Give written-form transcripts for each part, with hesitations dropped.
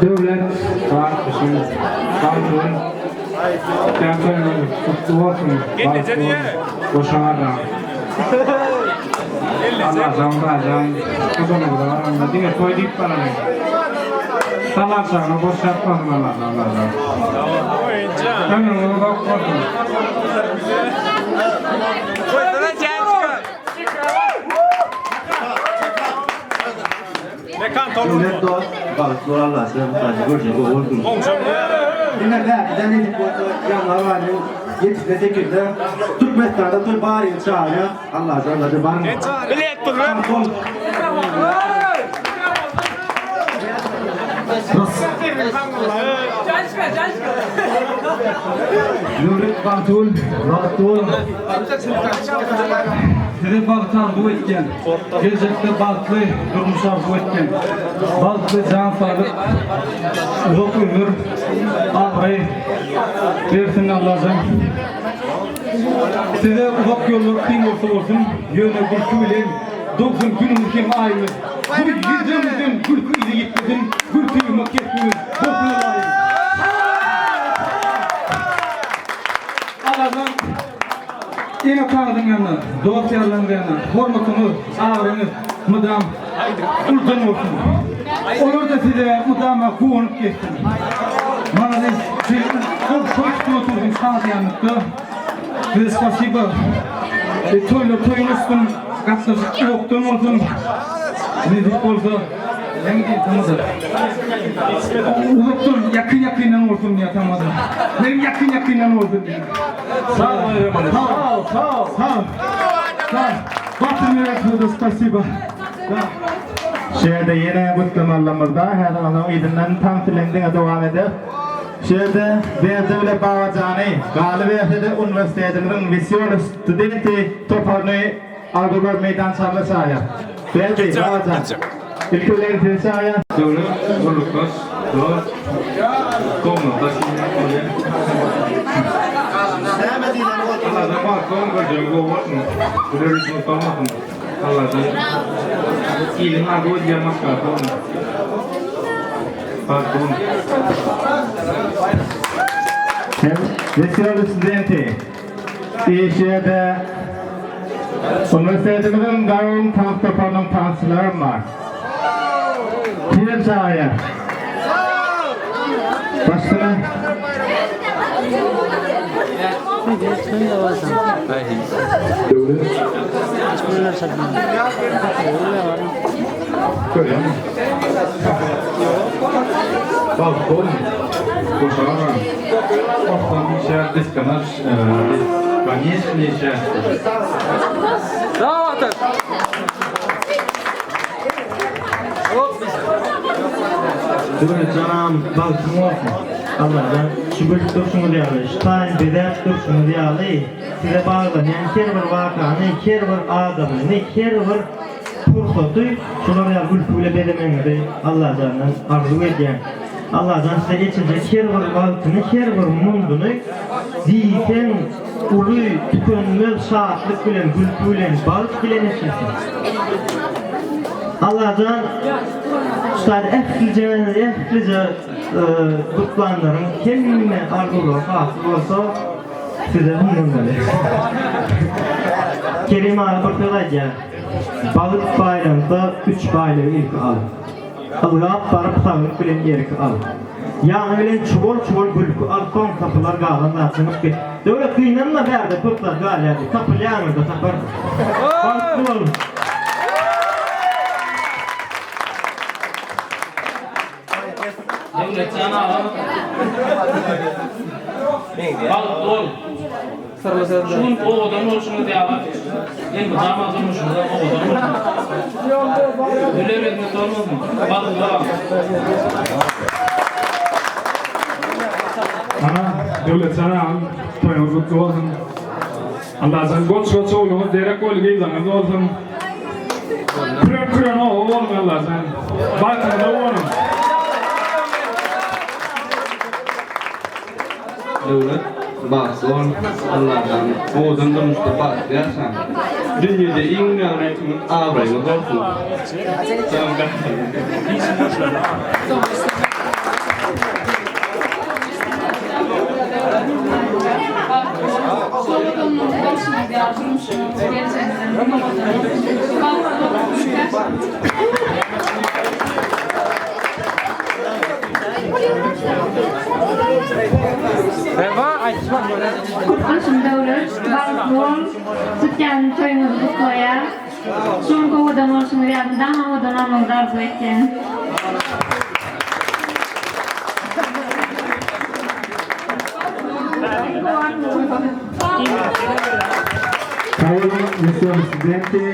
Döwlet Bagtlyşyň Bagtly Sen toýuňyz gutly bolsun Bagtly bol Goşa garraň Allajan Hudaýjan huzuryňyza baranda diňe toý diýip baralyň Salançagyňy boş ýatmasyn Allajan Hudaýjan Ömrüňiz uzak bolsun. Döwlet dost, bagtly bol Allah size muhtaç görjek ogul Diňe bärde nesip bolsa ýanwar aýynyň ýedisinde sekizde Türkmenistanda toý baryny çagyrýas Allajan hadi baryň. Bilet pul ber. Döwlet bagtly bol, bagtly bol. Size bagt arzuw etýän. Geljekde bagtly durmuş arzuw etýän. Bagtly jan saglyk, uzak ömür, abraý bersin Allajan. Size uzak ýollar kyn bolsa bolsun, ýöne gülki bilen dogsun günüňiz hem aýyňyz. Bu ýüzüňizden gülki yzy ýitmesin, gülki ýygmak kesbiňiz bolsun Allaýym. Allajan Ene-ataňyzyň ýanynda, dost-ýarlaryňyzyň ýanynda hormatyňyz, abraýyňyz mydam uludan bolsun. Olar-da size mydama guwanyp gezsin. Malades, şeýle gowy toý tutup otyrsyň şadyýanlykda. Size spasiba. Toýlar toýuň üstün, gatnaşyk uzakdan bolsun. Nesip bolsa, näme diýip tamada. Uzakdan, ýakyn-ýakyndan bolsun diýýär tamada. Men ýakyn-ýakyndan bolsun diýýän. Sag bol, sag, sag, sag. Sag. Batyrmyrat size spasiba. Şu ýerde ýene gutlamalymyzda, häzir onuň yzyndan tans bilen diňe dowam eder. Şu ýerde Berdi bile Babajany, galyberse-de uniwersitetimiziň Wesýoly studenti toparyny Agzybir meýdançamyza çagyrýar. Berdi, Babajan, ilki bilen sizi çagyrýar. Döwlet gullukdaş, dost, kowumdaş diýmek bolýar. Alladan bagtly boluň, görjegi gowy bolsun. Güler ýüzüňiz solmasyn. Alladan iliň arzuw edýän maşgalasy boluň. Bagtly boluň. Hem Wesýoly studenti. Işe-de uniwersitetimiziň Garagum tans toparynyň tansçylaram bar. Kimem çagyrýar? Başsyna. Görýäňmi? Bagtly boluň. Goşa garaň. Osman işe beskanaç beskoniçnyý şästýe. Döwlet janam bagtyň bolsun. Allajan şu gülüp durşuňyz ýaly, şu taýyn bezäp durşuňyz ýaly size baglanýan her bir wakany, her bir adamyny, her bir Pursaty şular ýaly gülki bile bezemegiňizi Allajandan arzuw edýän. Allajan size eçiljek her bir wagtyny, her bir munduny diýseň uly, tükenmez şatlyk bilen, gülki bilen, bagt bilen eçilsin. Allajan şu taýda ählije, ählije gutlanlaryň hemme arzuwlary hasyl bolsa size hümlenmeli. Kerim aga bir söz aýdýar. Balyk baýlansa, üç baýlygy ilki al. Ylgap baryp saglyk bilen erki al. Ýany bilen çuwal-çuwal gülki al, soň tapylar galan zat zyňyp git. Döwlet gynanma bärde köp zat galýar diýip, tapylýaňyzda taparsyň. Bagtly boluň. Döwletjan agam Bagtly bol. Syrly sözler. Şu gün owadan bolşuňyz ýaly elmydama durmuşyňyzam owadan bolsun. Güler ýüzüňiz solmasyn. Bagtly boluň. Ana, Döwletjan agam, toýuňyz gutly bolsun. Allajan goç-goç ogluňyz derek boýly gyzlaryňyz bolsun. Küren-küren oba boluň Allajan. Bagtyňyza guwanyň. Döwlet bagtly bol Allajan owadan durmuşda bagtly ýaşaň. Dünýede iň mährikiňiz abraýyňyz bolsun. Ýoldaşym Döwlet, bagtly bol, tutýan toýuňyzy gutlaýan. Şu günki owadan bolşuňyz ýaly mydama owadan bolmagyňyzy arzuw etýän. Sag boluň, Mesýe Presidenti.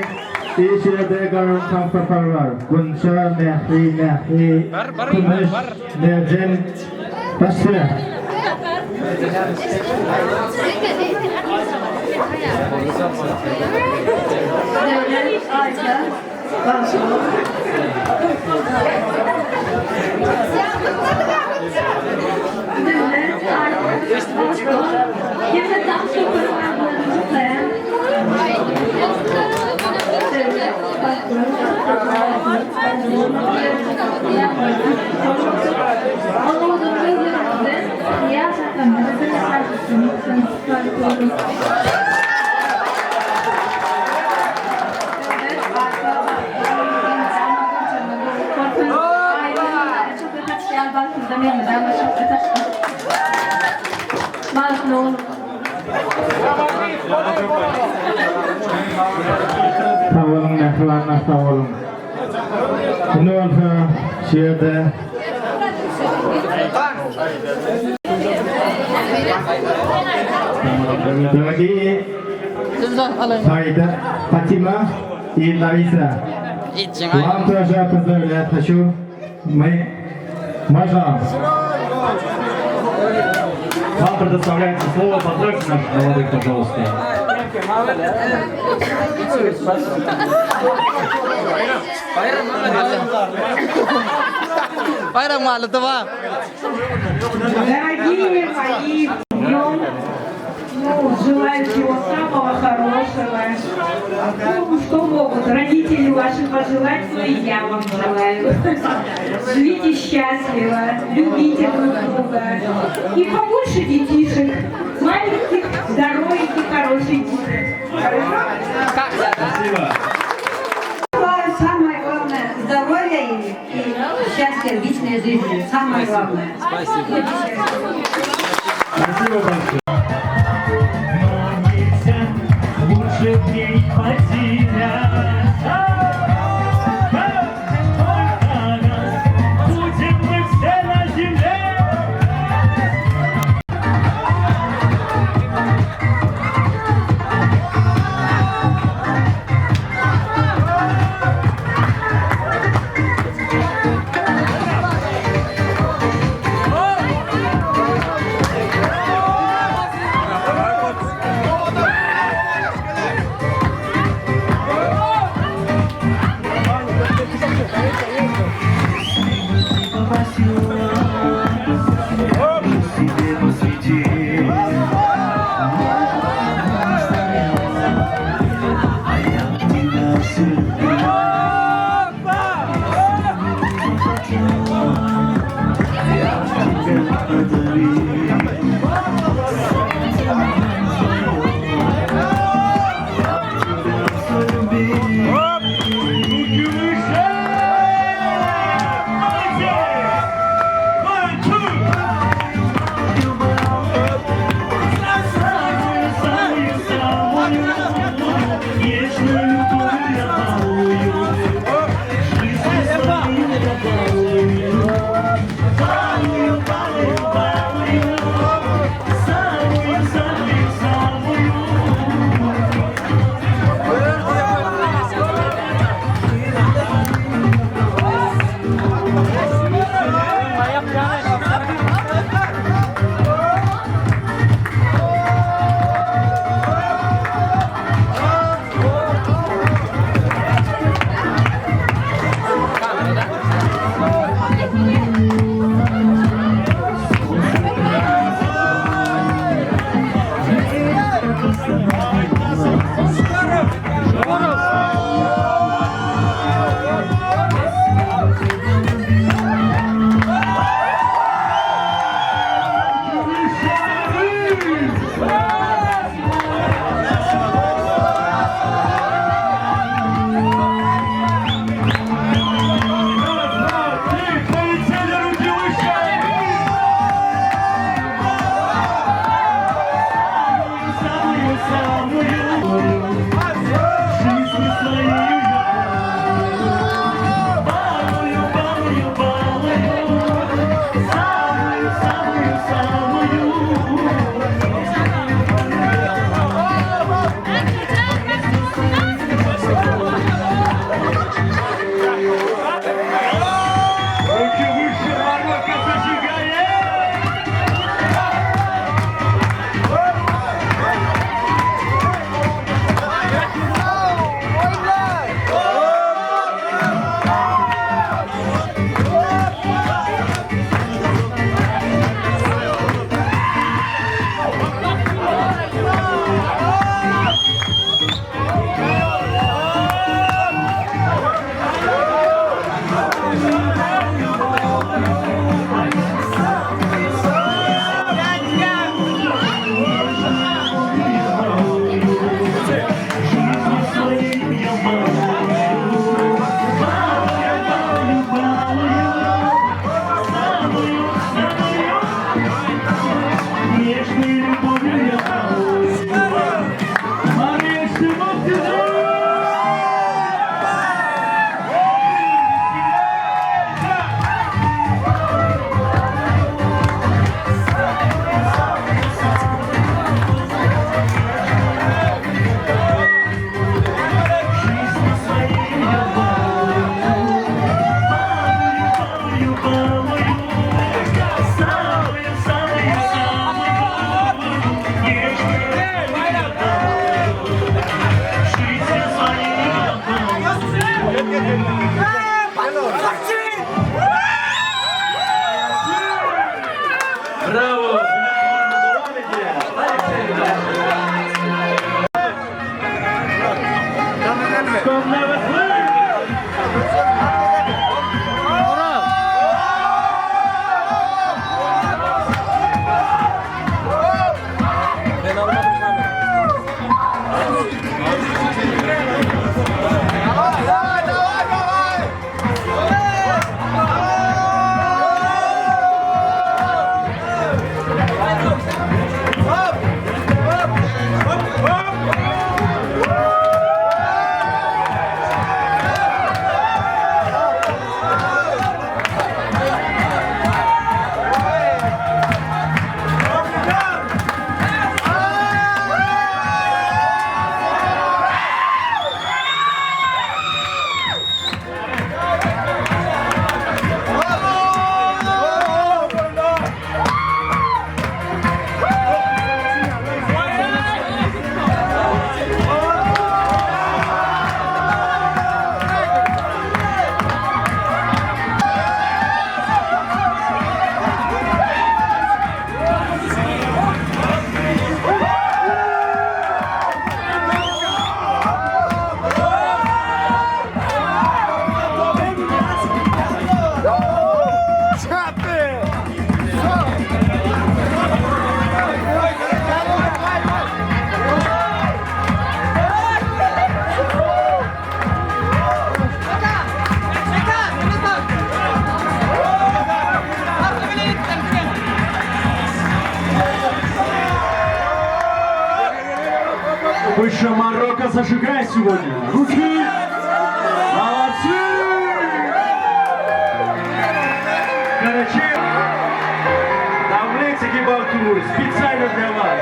Iş ýerde galan tans topary bar. Gunça, Mähri, Mähri, Kümüş, Merjen, başga. Döwlet, Aýja, bagtly bol. Döwlet, Aýja, bagtly bol. Hemme tans topary agzalaryny gutlaýan. Döwlet, bagtly Sag boluň mähribanlar sag boluň. Indi bolsa şu ýerde Дорогие Фарида, Фатима и Лариса, вам тоже поздравлять хочу. Мы можно? Вам предоставляется слово, поздравьте наших молодых, пожалуйста. Дорогие мои, днем, ну, желаю всего самого хорошего. Ну, что могут родители ваши пожелать, то и я вам желаю. Живите счастливо, любите друг друга. И побольше детишек, маленьких, здоровеньких, хорошеньких. Хорошо? Спасибо. Желаю самое главное здоровья им и счастья в личной жизни. Самое главное. Спасибо. Спасибо большое. Но нельзя лучше в ней потеряться. Только раз будем мы все на земле. Руки выше! Молодец! One, two! Самую, самую, нежную любовь я балую. Жизнь свою я балую. Балую, балую, балую. Самую, самую, самую. Выше Марокко зажигай сегодня. Руки! Молодцы! Короче, Давлетики Балтур специально для вас.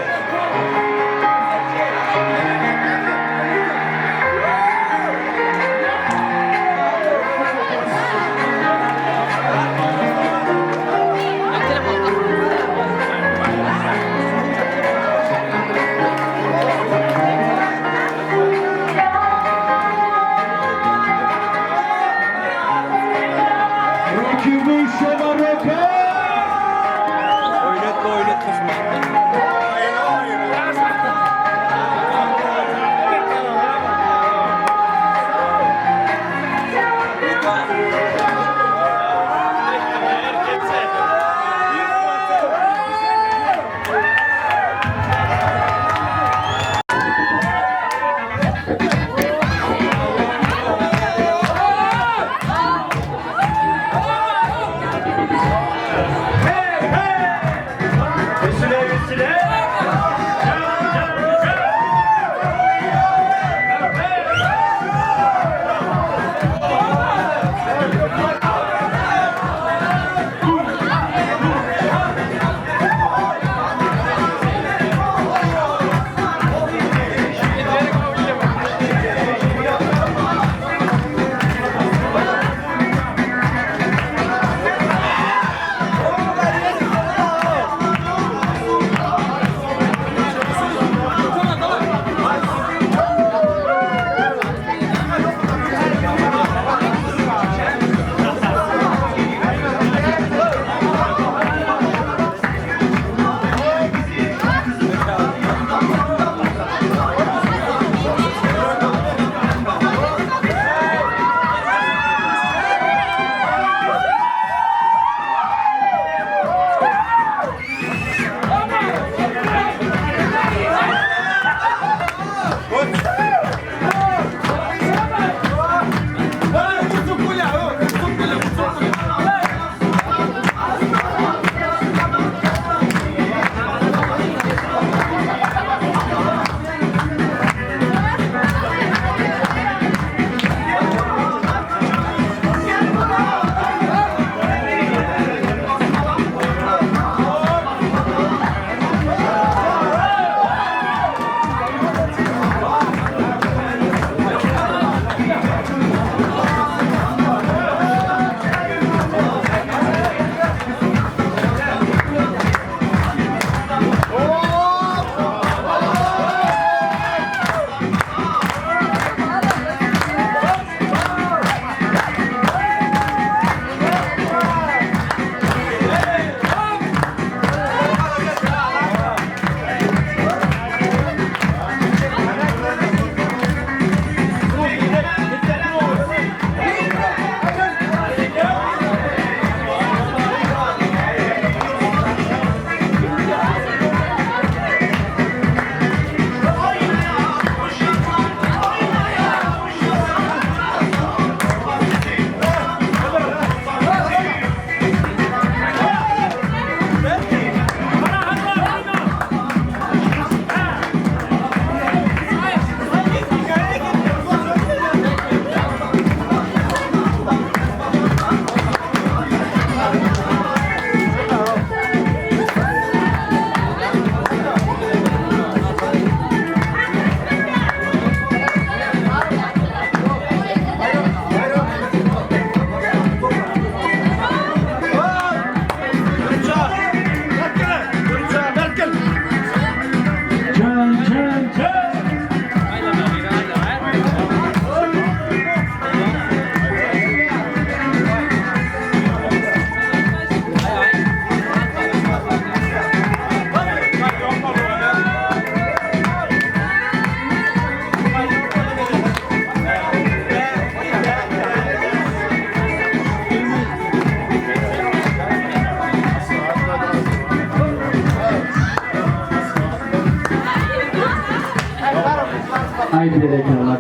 Руки выше, Марокко!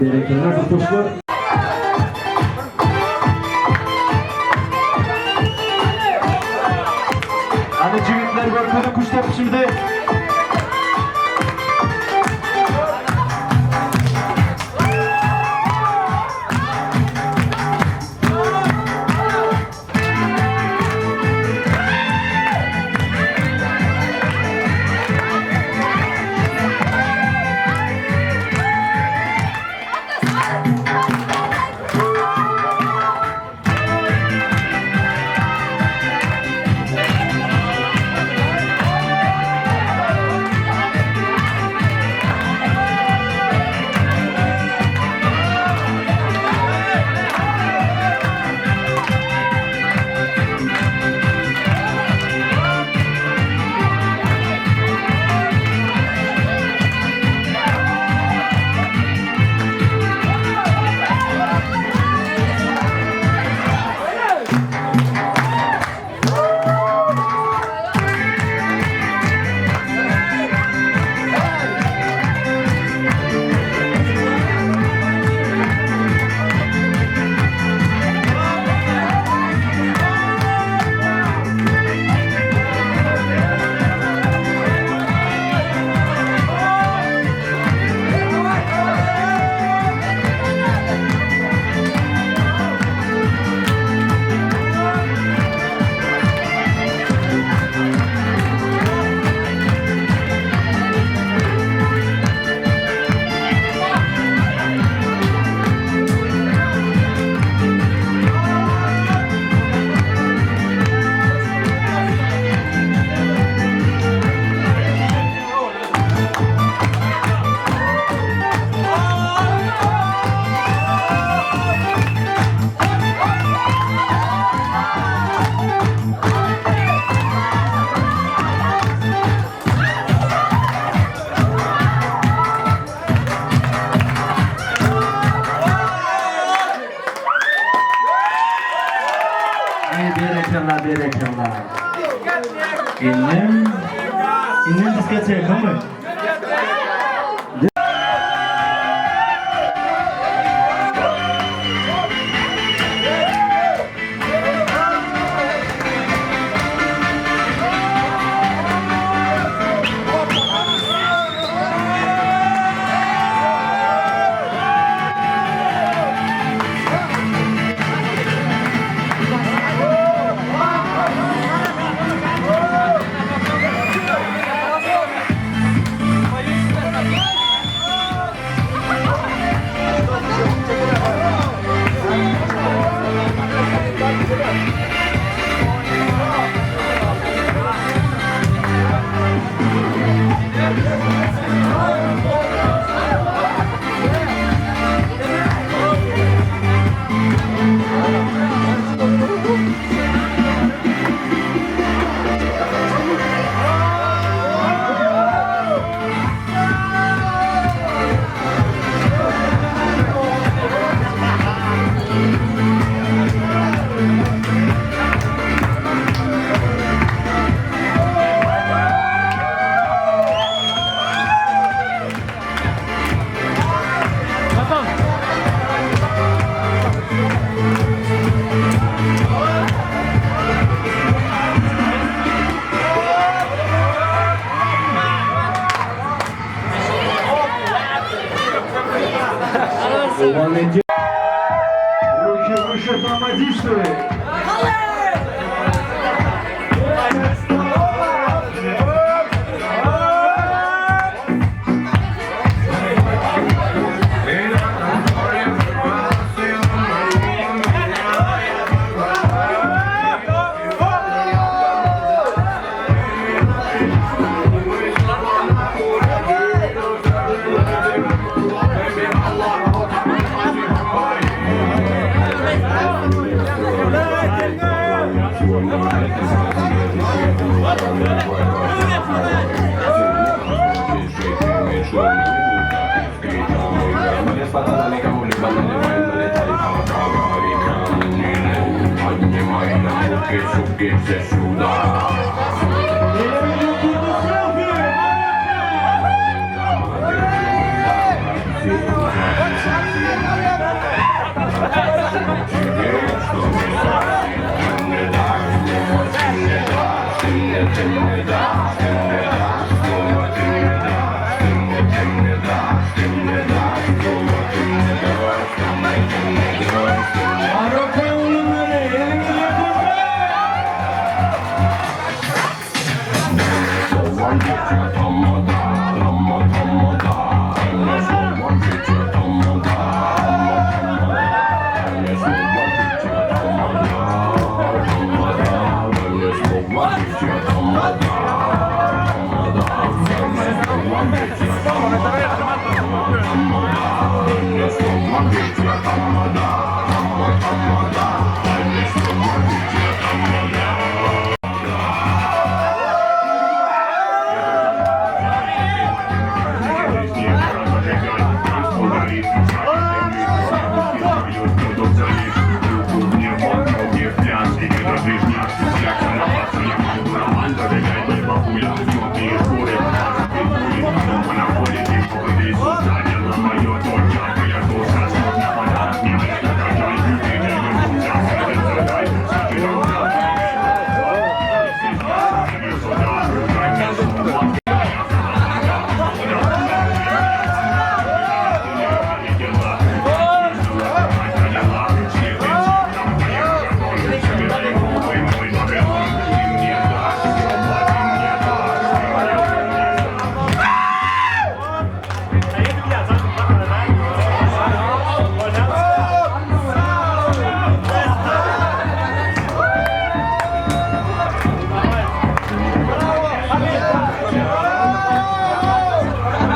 Berekella dostlar. Hany jigitler görkezin kuş tepişimizi. Eý berekella berekella. Indem indem diskotekamy? Руки выше, тамадисты!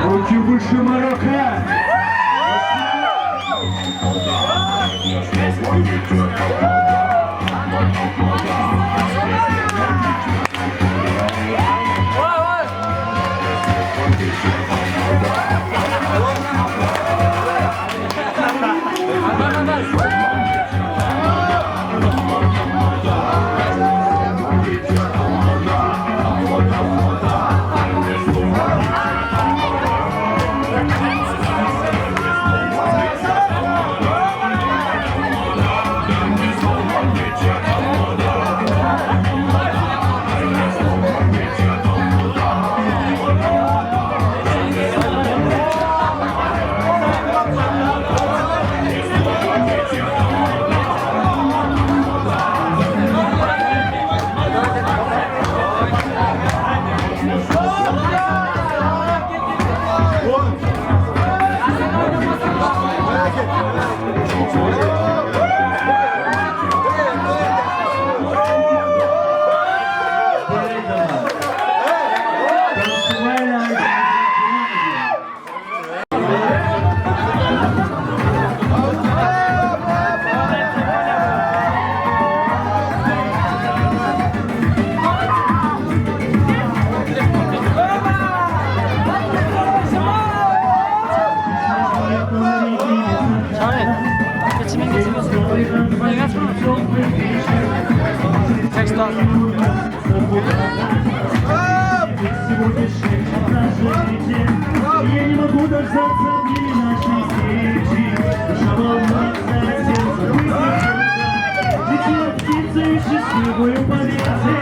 Руки выше Марокко! Я не могу дождаться дней нашей встречи. Душа волнуется, сердце быстро Летела птица и счастливую поверьте.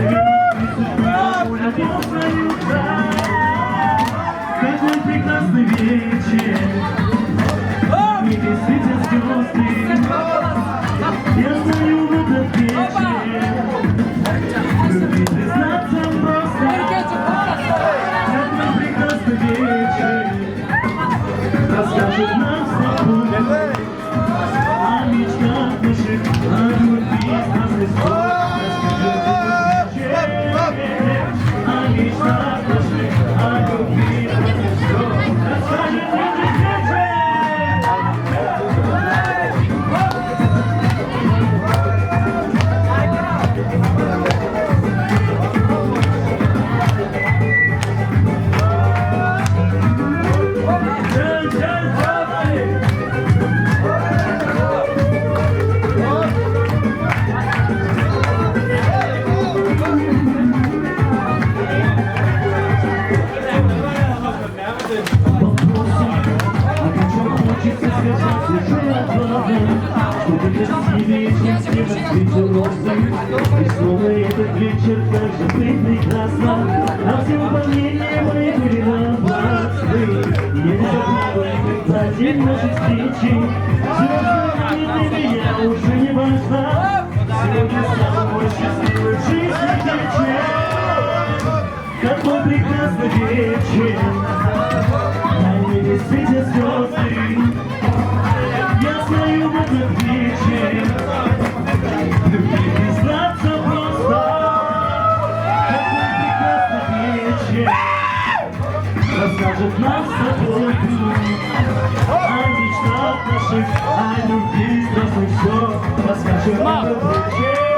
Я вижу судьбу, опять свою Какой прекрасный вечер. В небе светят звезды. Я знаю в этот вечер. Любви признаться просто. Какой прекрасный вечер. Расскажет нам судьбу о мечтах наших, о любви, страстной. вечер, как же ты прекрасна. А все волнения мои были напрасны. Я не забуду никогда день нашей встречи. Звезды для меня уже не важна. Сегодня самый счастливый в жизни вечер. Какой прекрасный вечер. На небе светят звезды. Я знаю в этот вечер. Любви признаться просто. Какой прекрасный вечер. Расскажет нам с тобой о мечтах наших, о любви страстных все. Расскажет этот вечер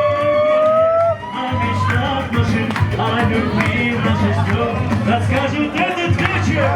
о мечтах наших, о любви наших все. Расскажет этот вечер.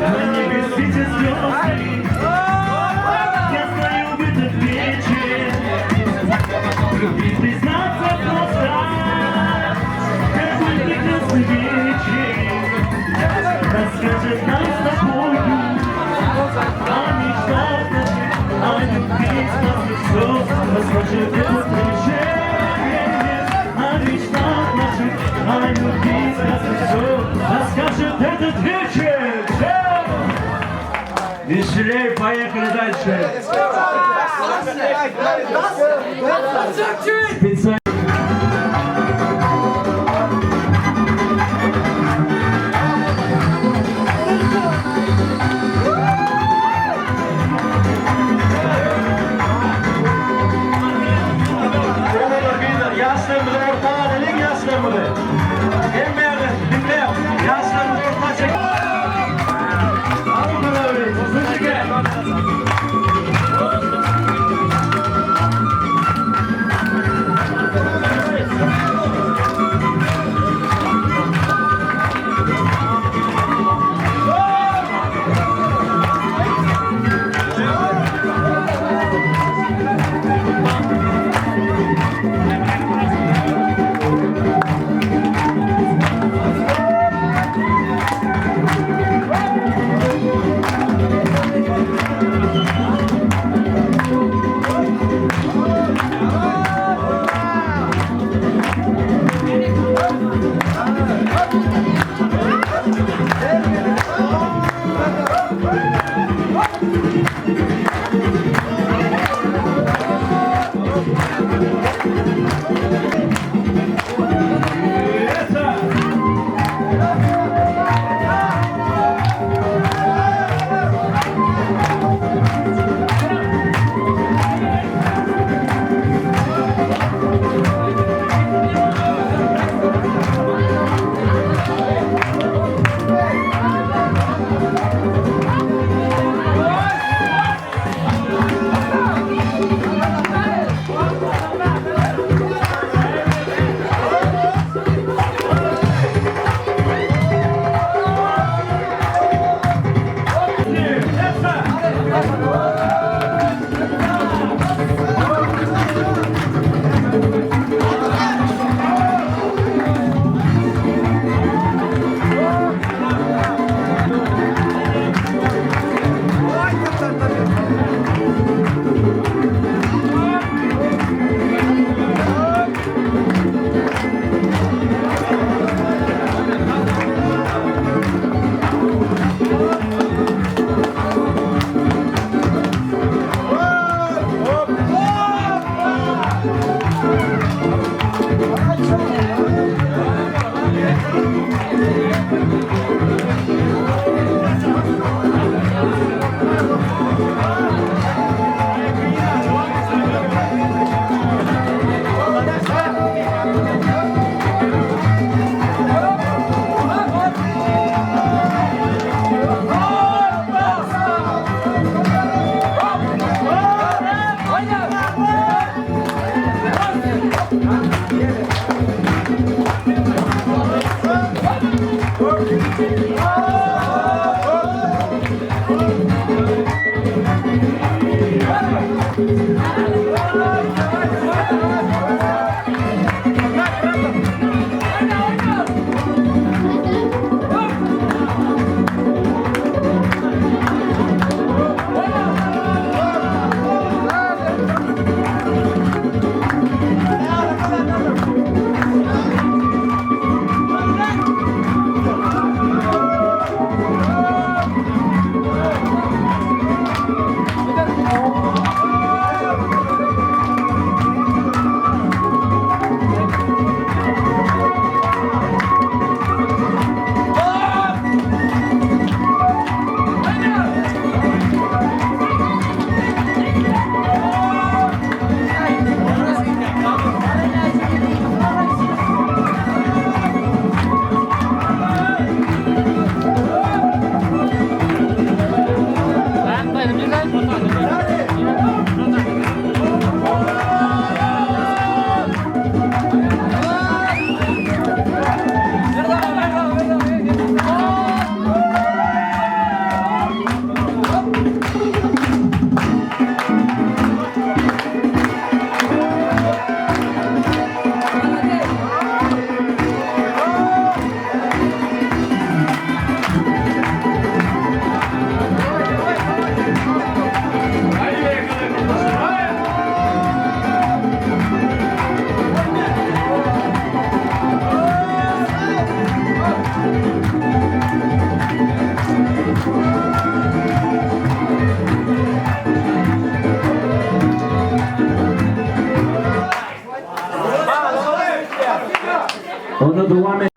На небе светят звезды. Я знаю в этот вечер. Любви признаться просто. Какой прекрасный вечер. Расскажет нам с тобою о мечтах наших, о любви страстных все. Расскажет этот вечер о мечтах наших, о любви страстных все. Расскажет этот вечер. Веселей, поехали дальше. Специально. Ýaşlarymyzy orta alalyň ýaşlarymyzy. Hemmäňiz diňläp, ýaşlarymyzy orta çek. Alın öyle, Sıcık. Onda dowam et.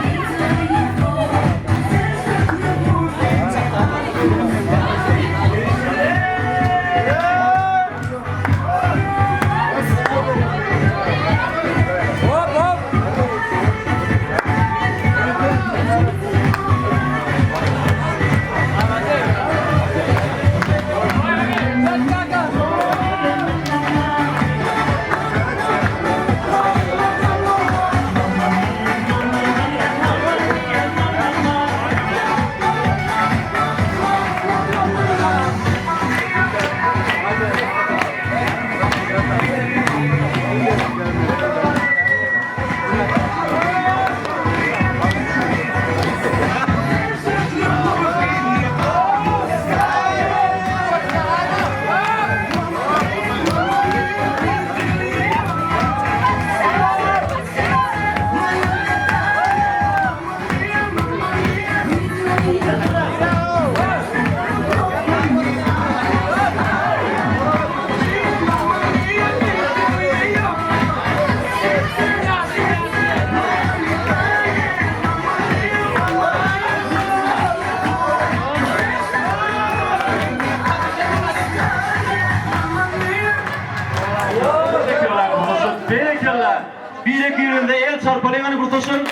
Berekella! Birek-birimize el çarpalyň hany bir toşun.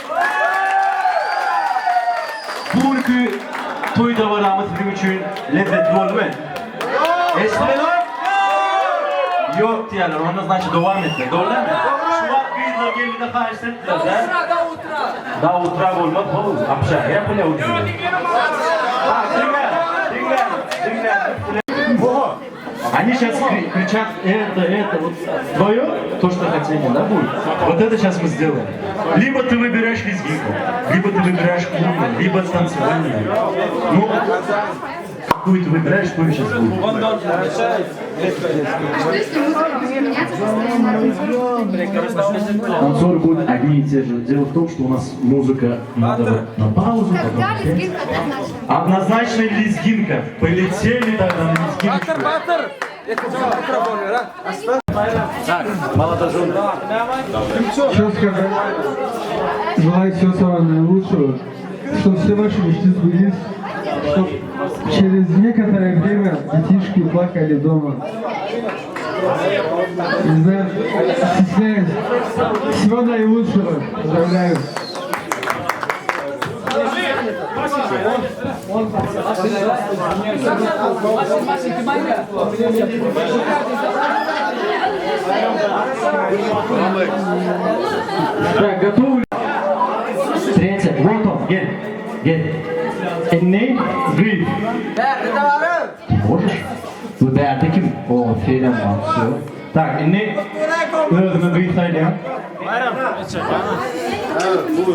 Bu günki toý dabaramyz siziň üçin lezzetli boldumy? Eşdilenok? Ýok diýýärler, onda znaçit dowam etmeli, dogry dälmi? Şu wagt gyzlar geldi-de haýyşt etdiler, dä? Da utra bolmaz, how, apşa, ýapylýar o diňe. Ha, diňle, diňle, diňle. Они сейчас кричат это, это, вот твое, то, что хотели, да, будет? Вот это сейчас мы сделаем. Либо ты выбираешь лезгинку, либо ты выбираешь клубную, либо танцевальную. Ну, какую ты выбираешь, то и сейчас будет. А что если музыка будет меняться постоянно, а танцоры будут одни и те же? Танцоры будут одни и те же. Дело в том, что у нас музыка надо на паузу. потом Тогда опять. лезгинка однозначно. Однозначно лезгинка. Полетели тогда на лезгинку. Что сказать? Желаю всего самого наилучшего, чтобы все ваши мечты сбылись, чтоб через некоторое время детишки плакали дома. Не знаю, стесняюсь. Всего наилучшего. Поздравляю. Так, готовы? Третья. Вот он, gel. Gel. Indi gyz. Можешь? Bu bärde kim? O, senem bar. Всё. Tak, indi özüňe gyz saýlaýaň.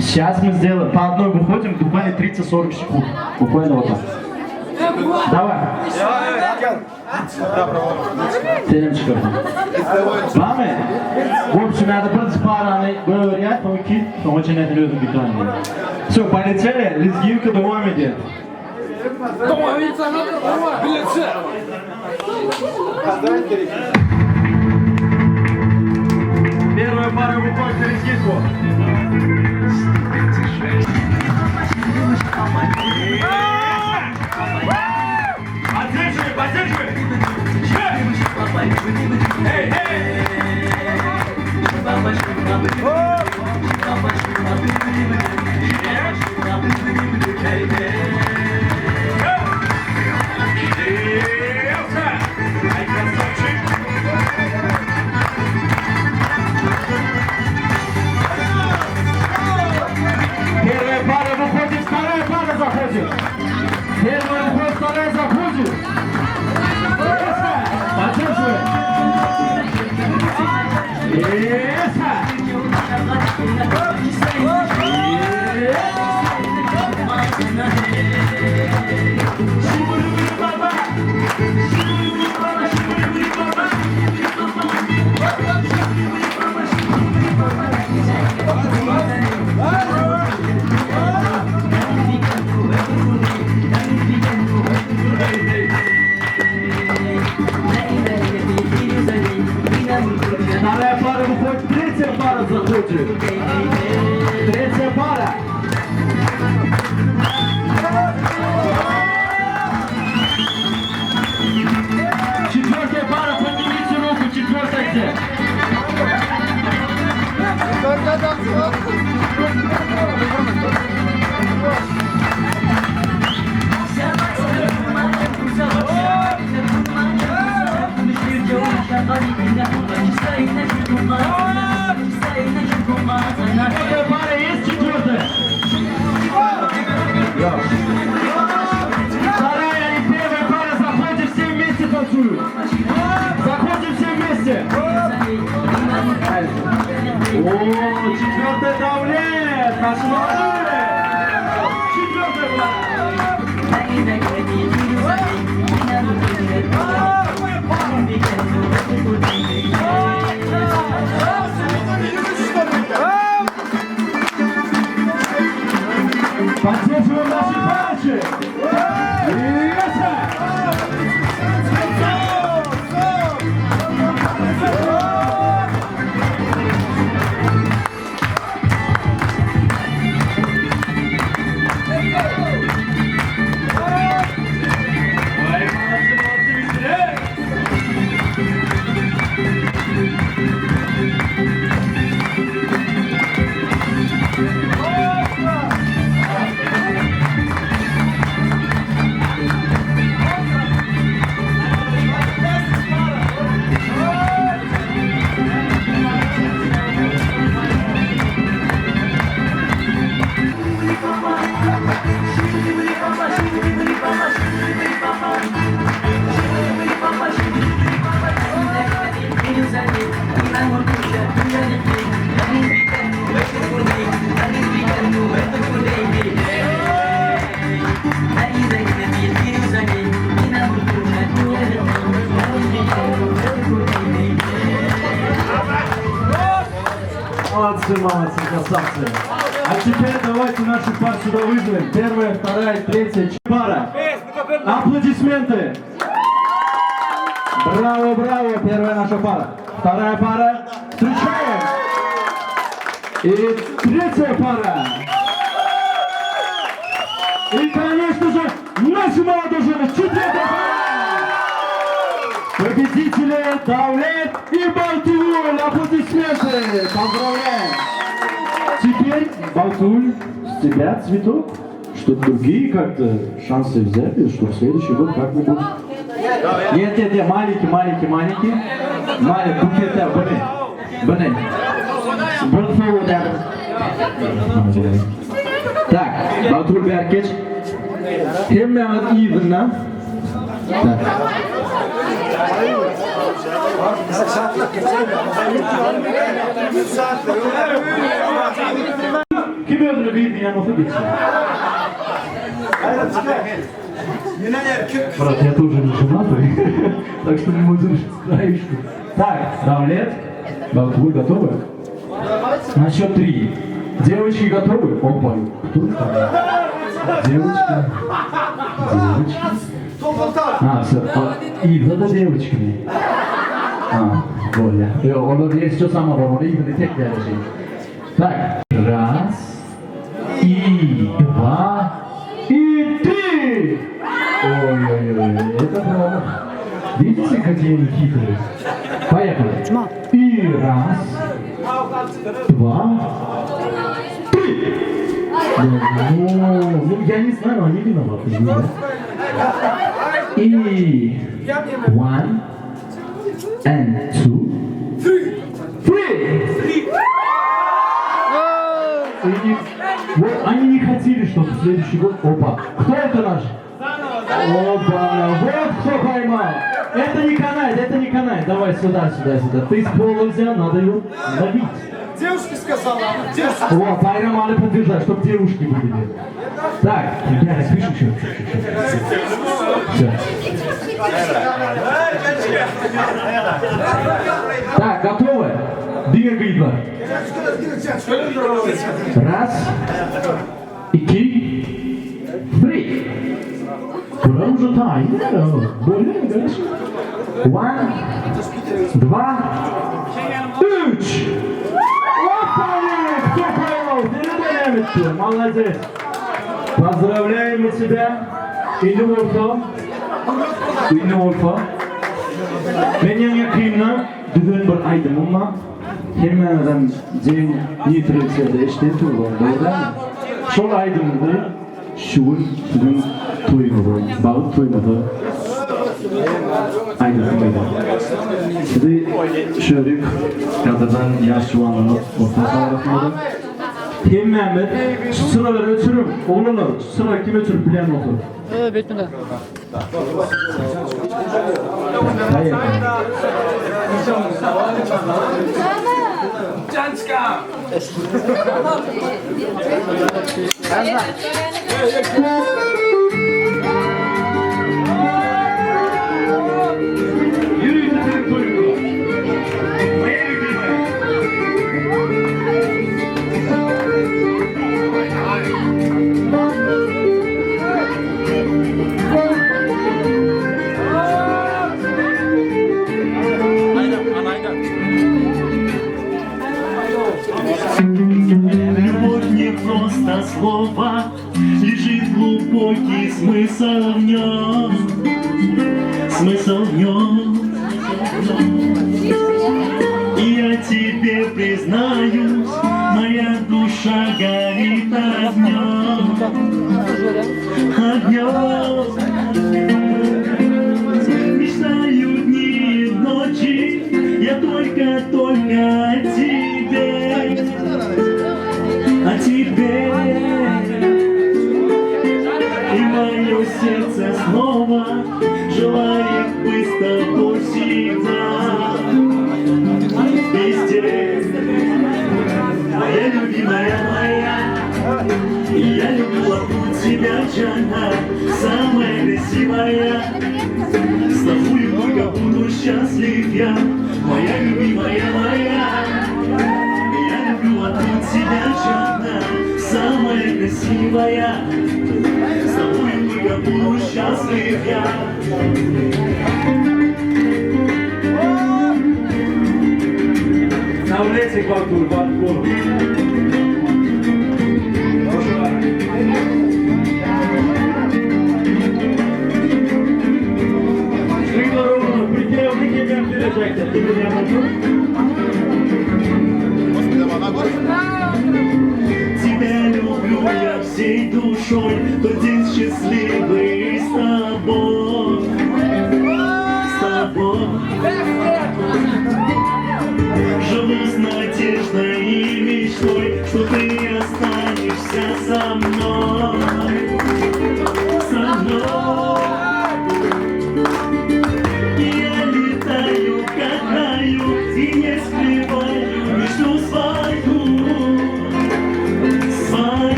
Сейчас мы сделаем. По одной выходим, буквально 30-40 секунд. Буквально вот так. Давай. Senem çykardyň. Barmy? В общем, ýa-da birinji parany goýberýär, soň iki, soňa çenli özüň bir tane. Все, полетели, лезгинка dowam edýär. Первая пара выходит на лезгинку. Поддерживай, поддерживай! Эй, эй! Ай, красавчик! Первая пара выходит, вторая пара заходит. Первая выходит, вторая заходит. Поддерживай. Yes! Вторая пара выходит, третья пара заходит. Третья пара. Четвертая пара, поднимите руку, четвертая где? Четвертая пара есть четвертая? Вторая и первая пара заходим все вместе танцуют. Заходим все вместе. О, четвертая давлеет. Наши молодые. Четвертая пара. Поддерживаем наши парочи. Yes! Ай, молодцы, молодцы, веселее! Молодцы, молодцы, красавцы. А теперь давайте наших пар сюда вызовем. Первая, вторая, третья пара. Аплодисменты. Браво, браво, первая наша пара. Вторая пара. Встречаем. И третья пара. И, конечно же, наши молодожены. Четвертая пара. Победители Давлет и Балтуль. Аплодисменты. Поздравляем. Теперь, Балтуль, с тебя цветок, чтобы другие как-то шансы взяли, чтобы следующий год как-нибудь... Нет, нет, нет, маленький, маленький, маленький. Маленький, букет, buny. Buny. Bir sowgat. Tak, Bagtygül bärik geç. Hemmäňiz yzynda. Tak. Kim özüni gyz diýen bolsa geçsin. Брат, я тоже не женатый, так что не можешь знаешь. Так, Давлет, Багтыгуль готовы? На счет три. Девочки готовы? Опа, кто там? Девочки. Девочки. А, все. А, и да девочками. А, bolýar. Ýok, olar ýeşje sama bolmaly, ýygyny tek ýaly Так, раз, и два, и три! Ой-ой-ой, это промах. Видите, какие они хитрые? Поехали. И раз, два, три! Ну, ну, я не знаю, они виноваты. не я. И one, and two, three! И вот они не хотели, чтобы в следующий год... Опа! Кто это наш? Опа! Вот кто поймал! Это не канает, это не канает. Давай сюда, сюда, сюда. Ты с пола взял, надо его ловить. Девушке сказала, девушке. О, Байрам надо поддержать, чтобы девушки были. Так, ребята, пишем еще. Все. Так, готовы? Diňe gyzlar. Raz, iki, three. Bular уже taýyn. Bolýar, görüşün. One, два, üç. Опа! Кто поймал? Передаем Молодец. Поздравляем мы тебя. Indi bolsa, indi bolsa. Men ýaňy-ýakynda düzen bir aýdymym bar. Hemmäňizem jeň ýetirelsede eşden turban, dogry Şol aýdymyzy şu gün siziň toýuňyza, bagt toýuňyza aýdasym gelýär. Sizi şörik ýadadan ýaş juwanlarymyz orta çagyrasymyz. Hemmämiz şu çyralary öçüriň, oglanlar, şu çyralary kim öçürip bilýän bolsa. Betmine. Haýyr. Ýörite siziň toýuňyza. Любовь не просто слово, лежит глубокий смысл в нем, смысл в нем. И я тебе признаюсь, моя душа горит огнем, огнем. Мечтаю дни и ночи, я только, только о тебе, о тебе. И мое сердце снова желает быть с тобой всегда. Везде. Моя любимая моя, я люблю одну тебя, Джана, самая красивая. С тобою только буду счастлив я, моя любимая моя. Я люблю одну тебя, Джана, самая красивая. С тобою только буду счастлив я. Dawletik Bagtygül, bagtly boluň. Hoş Gyzlar oglanlar, bir kere bir kere berjekler. Kim bilýän bolsa? Тебя люблю я всей душой, тот день счастливый с тобой, с тобой. Живу с надеждой и мечтой.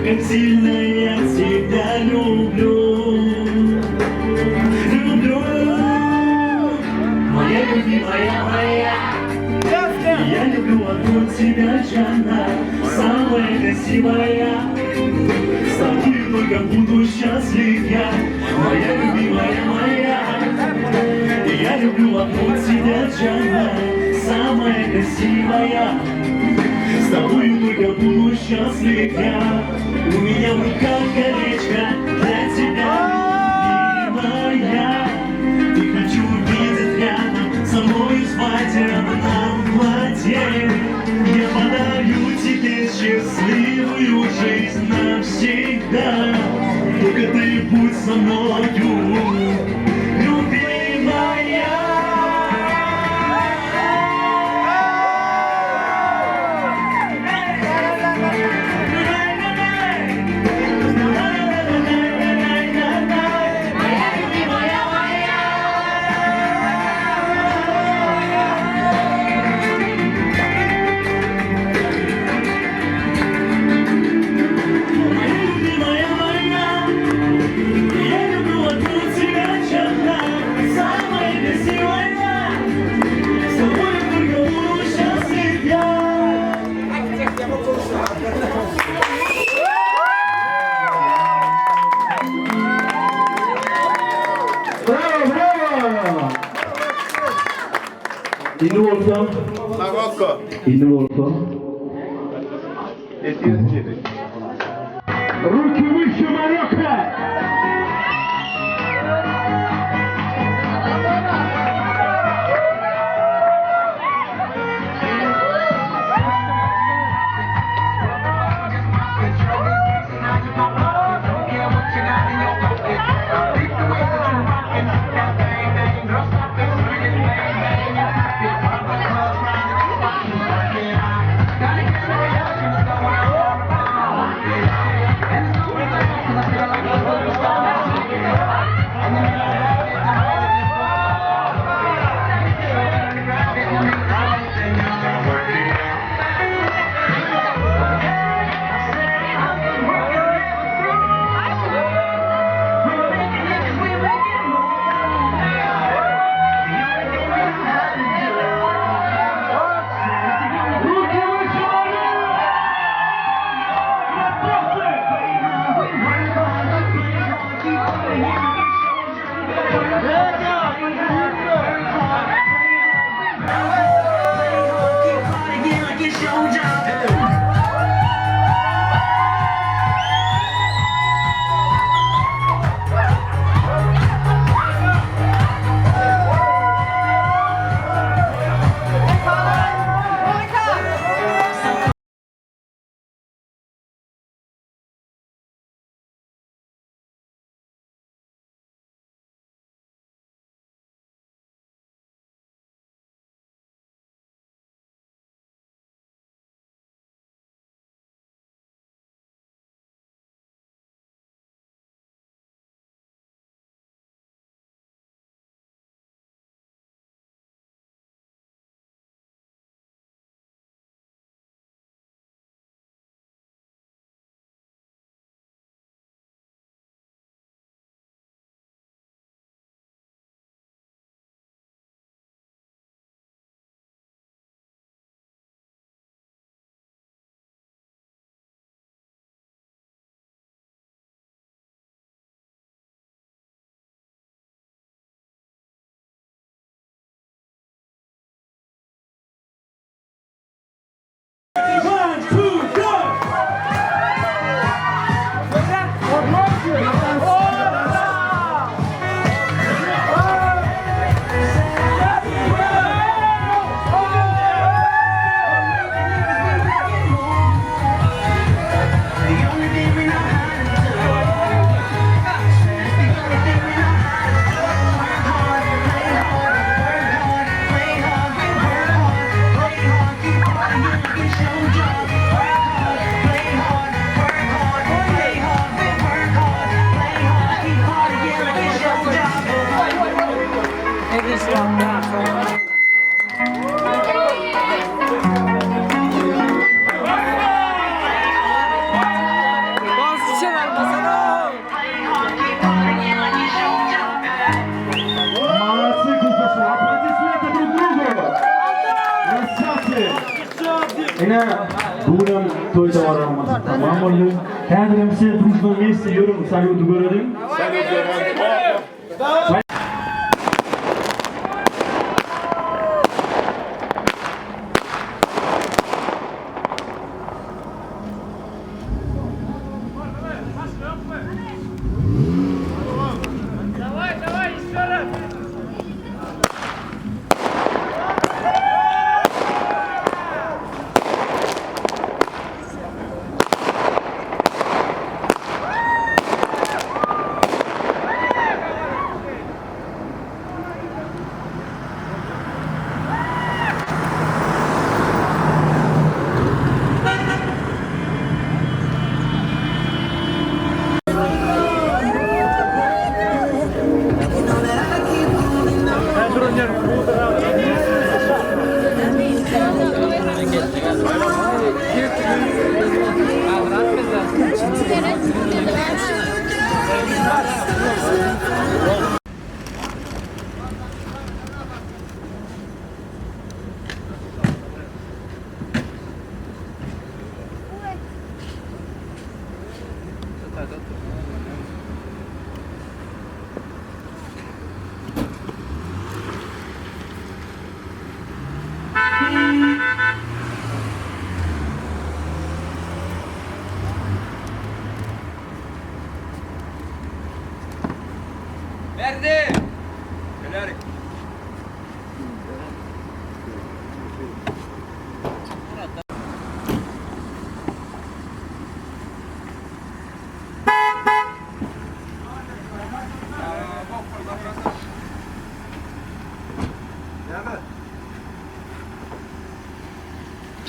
Как сильно я тебя люблю. Люблю. Моя любимая моя. Я люблю одну тебя, Жанна, самая красивая. С тобой только буду счастлив я, моя любимая моя. Я люблю одну тебя, Жанна, самая красивая. С тобой только буду счастлив я. У меня в руках колечко для тебя, любимая. И хочу увидеть рядом со мною свадебном платье. Я подарю тебе счастливую жизнь навсегда. Только ты будь со мною, любимая. Моя любимая моя, я люблю одну тебя, Жанна, самая красивая. С тобой только буду счастлив я. Bravo, bravo! Indi bolsa, Marokko. indi bolsa. Руки выше, Марокко! Bu günem toý dabaramyz tamam boldy. Häzirem size družno wmeste ýörüň salýudy göreliň.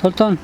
Sultan.